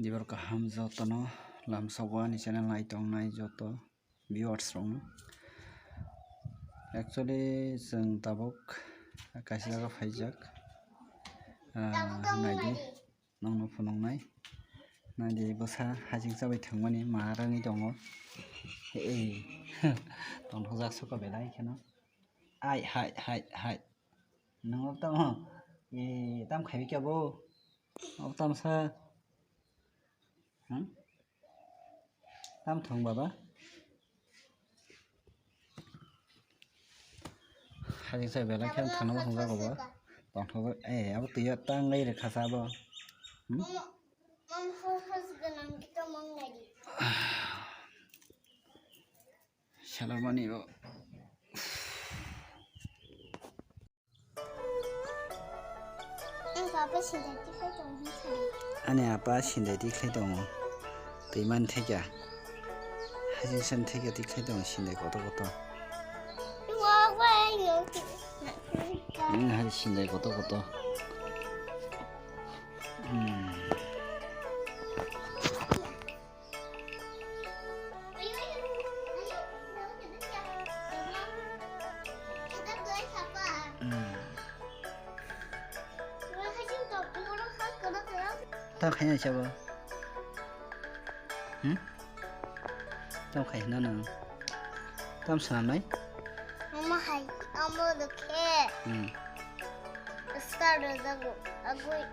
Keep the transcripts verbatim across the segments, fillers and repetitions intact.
Jibor kaham jotono lamsao ani channel nai tongnai joto viewers rokno. Actually, chwng tabuk kaisa jaga phaijak. Ah, naidi, nongno phunuknai. Naidi, bwsa haching chabai thangmani ma rangwi tongo. Hey, tongthokjak suka belai kheno. Ai, hai, hai, hai. Nang tamo, eh, tam khaibi kya bo? Tam sa. Hmm? Tam thong baba. Hajing sa bela khe thangna thong jago ba. Tong thong, eh, abo tuya tang lai re khasa bo. Hmm? Salar mani bo. Ani apa sindai tikhai tongo. Ani apa sindai tikhai tongo. Twi man theka. Hajing san theka tikhai tongo sindai koto koto. Ani hari sindai koto koto. Hmm. Hmm. Tam khaina sabo. Hmm? Tam khaina nang. Tam sanai. Mama hai, amo dokhe. Hmm. Star jago. Agui.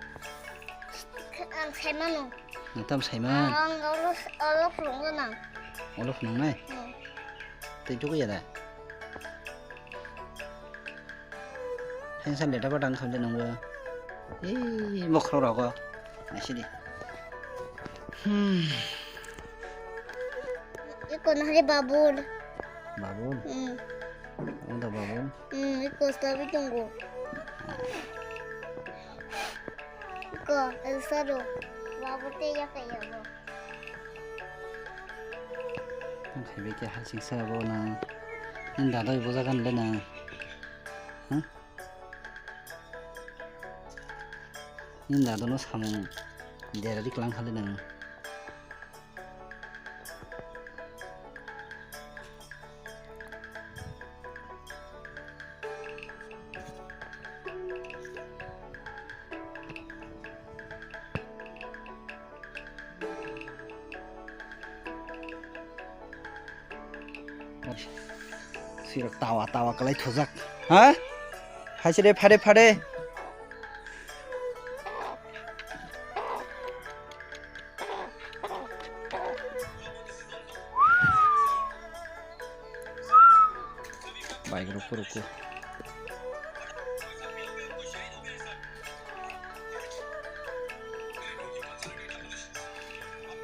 Ang khaimano. Nang tam saima? Ang olo, olo phulung nang. Olo phulung nai? Hmm. Tei tuku ya da? Hengsa leta ba dang khamde nangbo. Ee, mokhro rogo. Asidi. Hmm. Iko nahari babul. Babul? Hmm. Ano da babul? Hmm, iko sabi tunggu. Ko, el sado. Babu te ya kaya bo. Ang khai beke hasing sa bo na. Ni dadai bo jagan le na. Ha? Ni dado no samung. Dera di klang khale na. Sirok tawa tawa kalai thojak. Ha? Haisire phare phare. Bike rok phuru khe.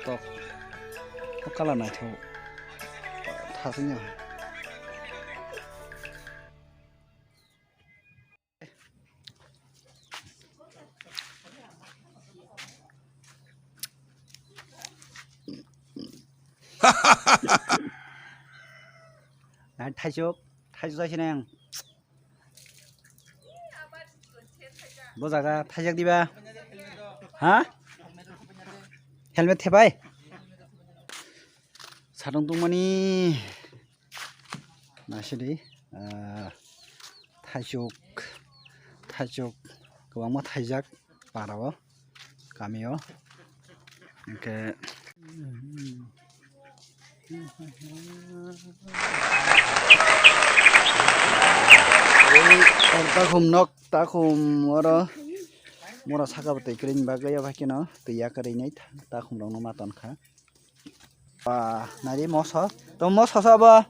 Tok. O kala naithok. Thasingya. Nai thaisok, thaisok jaisi nai ang. Bo jaga thaijak diba? Ha? Helmet thebai? Satung tungmani. Naisidi, ah, thaisuk, thaisuk kwbangma thaijak para o, kami o. Hwnkhe, takhum nok, takhum oro mora saka bo twi kwrwini bagwi, abo hai kheno twi yakarwi nai takhum rokno ma tonkha. Ba, nari moso. Tamo moso sa ba?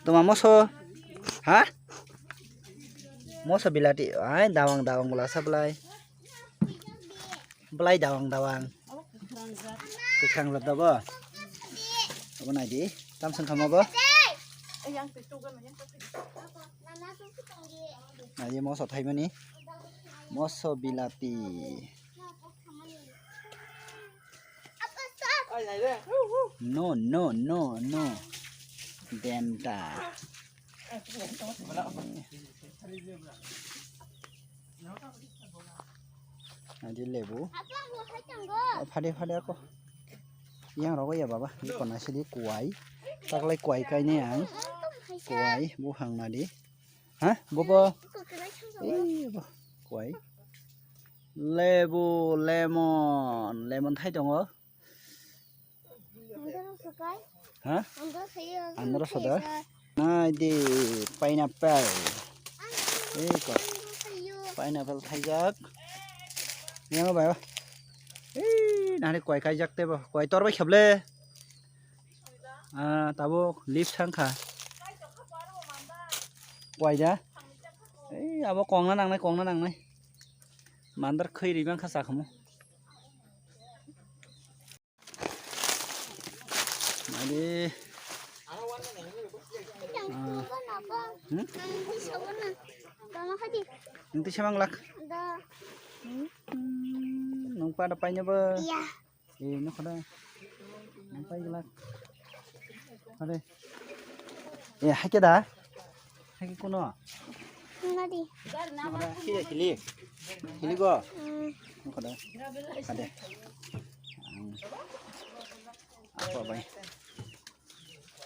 Tamo moso. Ha? Moso bilati. Ai, dawang, dawang bwla sa bwlai. Bwlai dawang, dawang. Kwkhwrang rok da bo? Abo nai di. Tam song khama bo? Nai di moso thaimani. Moso bilati. No, no, no, no. Denta. Adi lebu. Apa, bo hai tanggo. O, phade, phade ako. Yang rogo ya baba. Ini kona sidi kuai. Taklai kuai kaini ang. Kuai, bu hang nadi. Ha? Bobo. Iko kena chang tanggo. Eh, bo. Kuai. Lebu, lemon. Lemon thai tongo. Andro sokai. Ha? Andro sayo. Andro soda. Nai di pineapple. Andro Eh, ko. Sayo. Pineapple thaijak. Yang ba. Eh, nari koi kaijak tebo. Koi tor bai khable. Ah, tabo lip sang kha. Koi da. Eh, abo kongna nangnai, kongna nangnai. Mandar khoi ri bang kha sakhamu. Mari. Ah. Hmm? Nung tisa mang lak. Hmm, nung pada paina ba. Iya. Eh, no kada. Nung pai lak. Ada. Eh, hai ke da. Hai ke kuno. Nadi. Hili, hili. Hili go. Hmm. Kada. Ada. Ang. Apa bai?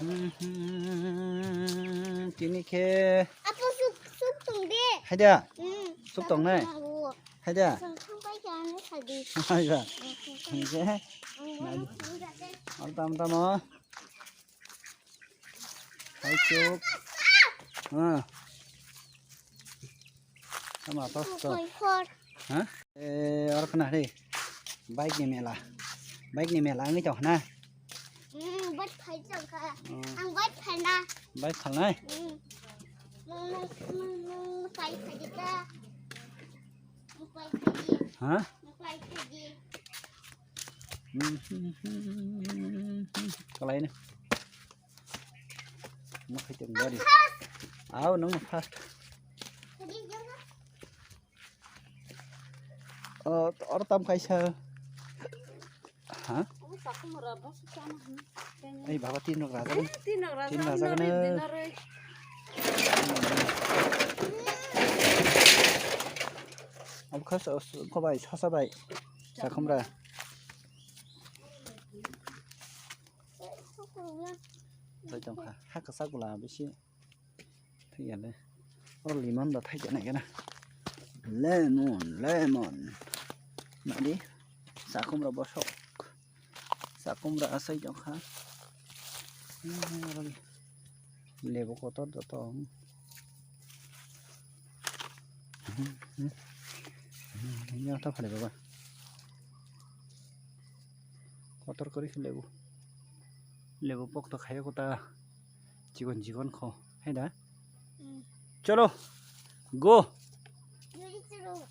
Hmm, hmm, tini khe. Apa suk, suk tong de. Hai da. Hmm. Suk tong nai. Hai da. Sang thang pai kya ne sadi. Hai da. Ang Nai. Ang Al tam tam o. Hai chuk. Ah. Sama tos to. Koi hor. Ha? Eh, or khna re. Bike ni mela. Bike ni mela ngi to na. Hmm, bike phai chang kha. Hmm. Ang bike phai na. Bike phai nai? Hmm. Mung, mung, mung, mung, phai phai di ta. Mung phai phai di. Ha? Mung phai phai di. Kalai na. Mo khai tong bari. Aw, nung first. Oh, or tam kaisa. Ha? Ei baba, tin rok rajak. Tin rok rajak. Tin rok rajak na. Abo kha so, so, kobai, sosa bai. Sakhumra. Bai tong kha. Ha kasa gula bisi. Thaiya le. O lemon da thaiya nai gana. Lemon, lemon. Nadi. Sakhumra bosok. Sakhumra asai tong kha. Lebu kotor da tong. Yang ta phale baba. Kotor kori khe lebu. Lebu pok to khayo kota. Chikon chikon kho. Hai da? Hmm. Cholo. Go. Jodi cholo.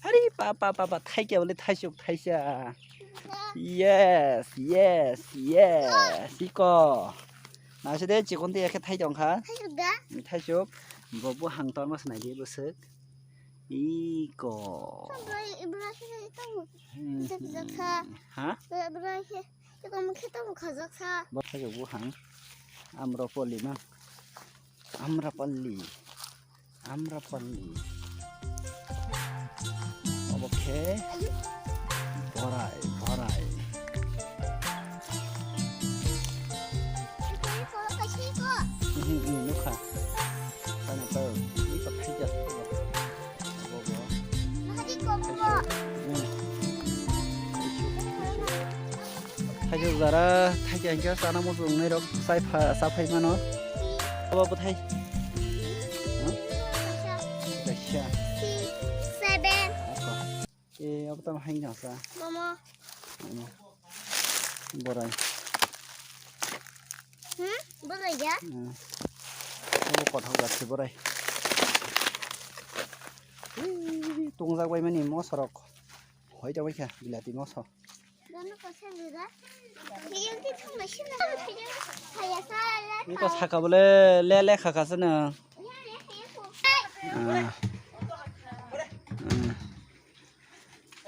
Ari pa pa pa pa, thaikya bole thaisuk thaisa. Yes, yes, yes. Iko. Nasi de chikon de yakhe thai tong kha. Thaisuk da? Thaisuk. Bo bo hang ton mas nai de bwswk. Iko. Ibra khe tong. Hmm. Jaksa. Ha? Ibra khe. Tei tamo khe tamo khajak sa. Bo khe bo hang. Amrapali na. Amrapali. Amrapali. Obo khe. Ayu. Borai, borai. Iko, iko, kaisa iko. Hmm, hmm, nukha. Sana tau. Iko thaija. Thaijak jara, thaijak hingke chana muchung nai rok chai pha, cha phai mano. Abo bwthai. Huh? Kaisa. Seven. Ako. E, abo tamo hai nasa. Momo. Momo. Borai. Hmm? Borai ya? Hmm. Abo kothok jat se borai. Ui, tungjak bai mani mosorok. Hoi ta bai kha, bilati moso. Dono ko se lura. Biyang ti thong ma sina. Kaya sa la. Ni ko saka bole le le kha kha sana. Ya, ya, ya, ko. Ah. Ah.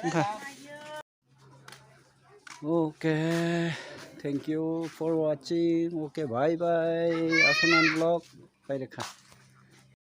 Wngkha. Oke, Thank you for watching. Okay, bye bye. Asuman vlog. Bye rekha.